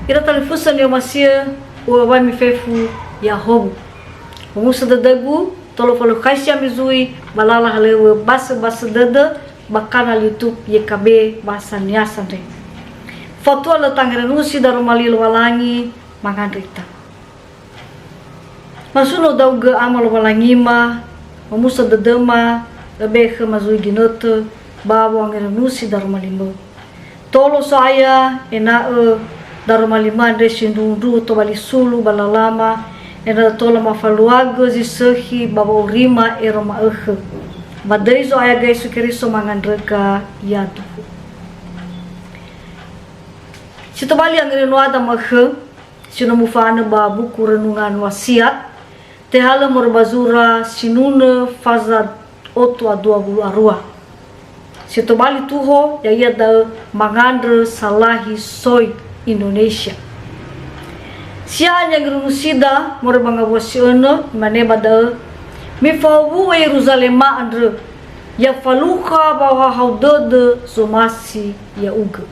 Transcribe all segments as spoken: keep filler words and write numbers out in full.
Ira talifusö ni'omasi'ö, uŵa'ö wami fefu ya'ahowu. Omuso dödögu, tolo falukhaisi ami zui ba lala halöŵö basöbasö dödö ba kanal YouTube Y K B Bahasa Nias andre. Fatua lö tangerenusi daroma li Lowalangi, mangandrö ita. Masuno ndra'ugö Ama Lowalangima, omuso dödöma, öbe'e khöma zui ginötö ba wo'angerenusi daroma limö. Tolo So'aya ena'ö daroma limö andre sindruhu-ndruhu tobali sulu ba lalama, ena'ö tola mafaluagö zi sökhi ba wa'aurima ero ma'ökhö. Ba döi Zo'aya Yesu Keriso mangandröga yaduhu. Si tobali angerenoada ma'ökhö, si no mufanö ba buku Renungan Wasiat, tehalö moroi ba zura sinunö faza otu a dua wulu a rua. Si tobali tuho, ya'ia da'ö mangandrö salahi soi Indonesia. Sia'a ni'angerunusida moroi ba ngawua si önö, imane ba da'ö, "Mifahowu'ö Yeruzalema andrö, ya falukha wa'ohahau dödö zomasi ya'ugö."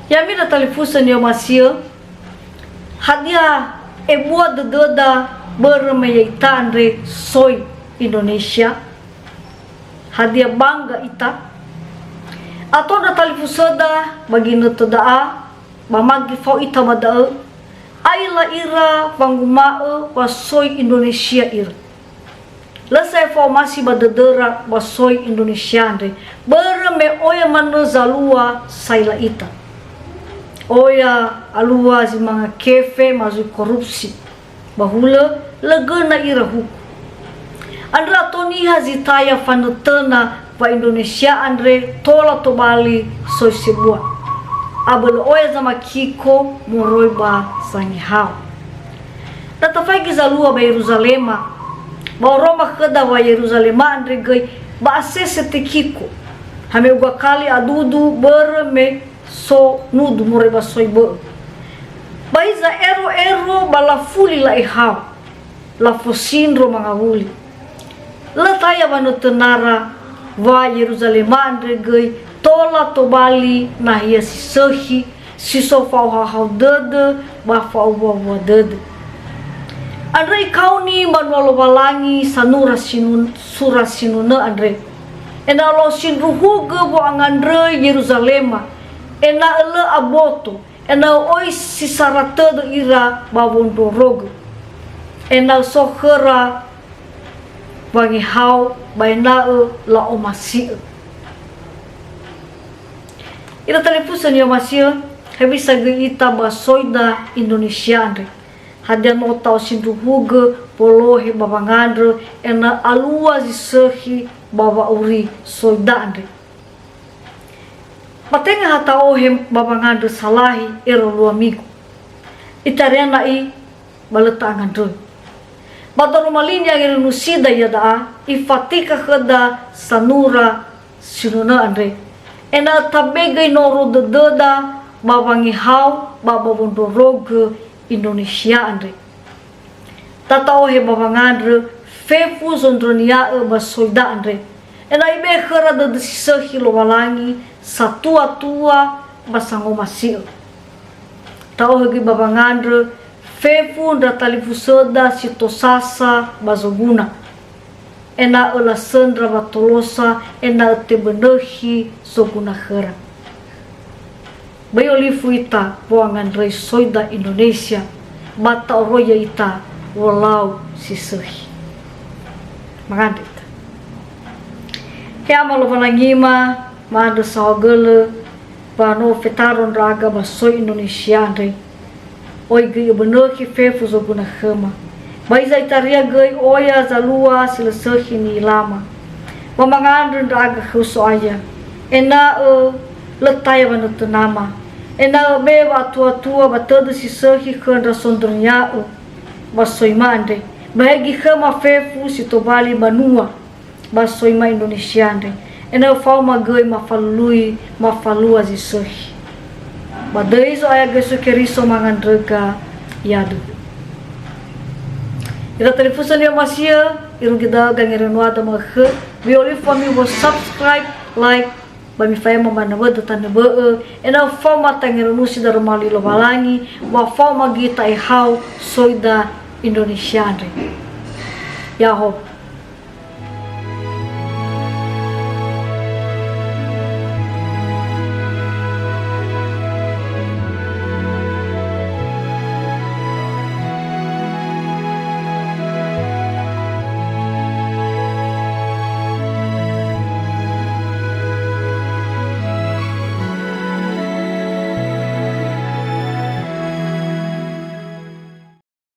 Ya'ami ndra talifusö ni'omasi'ö, hadia ebua dödöda börö me ya'ita andre soi Indonesia? Hadia bangga ita? Ato ndra talifusöda ba ginötö da'a, ba magi fao ita ba da'ö, a'ila ira wanguma'ö wa soi Indonesia ira. Lö sa'ae fa'omasi ba dödöra wa soi Indonesia andre, börö me oya manö zalua sa'ila ita. Oya alua zi manga kefe ma zui korupsi, ba hulö lö göna ira huku. Andrö ato niha zi taya fanötöna wa Indonesia andre tola tobali soi sebua. Abölö oya zamakiko moroi ba zangehao. Na tafaigi zalua ba Yeruzalema, ba oroma khöda wa Yeruzalema andre göi ba asese tekiko, hame ugua kali adudu börö me so nudu moroi ba soi bö'ö. Ba hiza ero-ero ba lafuli la'ehao, lafosindro mangawuli. Lö taya wanötönara wa Yeruzalema andre göi tola tobali nahia si sökhi, si so fa'ohahau dödö ba fa'owua-wua dödö. Andrö ikaoni mbanua Lowalangi sanura sinun-, sura sinunö andre, ena'ö la'osindruhugö wo'angandröi Yeruzalema, ena'ö lö aboto, ena'ö oi si sara tödö ira ba wondrorogö, ena'ö so khöra wangehao ba ena'ö la'omasi'ö. Ira talifusö ni'omasi'ö, hewisa göi ita ba soida Indonesia andre? Hadia no ta'osindruhugö wolohe ba wangandrö ena'ö alua zi sökhi ba wa'auri soida andre? Ba tenga ha ta'ohe ba wangandrö salahi ero lua migu. Itaria na'i ba lö ta'angandröi. Ba daroma li ni'angerunusida iada'a, ifatika khöda sanura sinunö andre, ena'ö tabe göi noru dödöda ba wangehao ba ba wondrorogö Indonesia andre. Tata'ohe ba wangandrö fefu zondrönia'ö ba soida andre, ena'ö ibe'e khöra dödö si sökhi Lowalangi satua-tua ba sangomasi'ö. Ta'ohe göi ba wangandrö fefu ndra talifusöda si tosasa ba zoguna, ena'ö lasöndra watolosa ena'ö tebönökhi zoguna khöra. Böi olifu ita wo'angandröi soida Indonesia, ba ta'oroi ya'ita wolau si sökhi. Mangandrö ita. He Ama Lowalangima, ma'andrö saohagölö, ba no fetaro ndra'aga ba soi Indonesia andre. Oi göi öbönökhi fefu zoguna khöma. Ba hiza itaria göi oya zalua si lö sökhi ni'ilama. Ba mangandrö ndra'aga khöu So'aya, ena'ö lö taya wanötönama, ena'ö be'e wa'atua-tua ba tödö si sökhi khö ndra sondrönia'ö ba soima andre, ba he göi khöma fefu si tobali banua ba soima Indonesia andre, ena'ö faoma göi mafalului mafalua zi sökhi. Ba döi Zo'aya Yesu Keriso mangandröga ya'aduhu. Ira talifusö ni'omasi'ö, irugi da'ö gangerenuada ma'ökhö, böi olifu ami wo subscribe, like, Ba mifaema manö wödö tanö bö'ö, ena'ö faoma tangerönusi daroma li Lowalangi, wa faoma göi ta'ehao soida Indonesia andre. Ya'ahowu.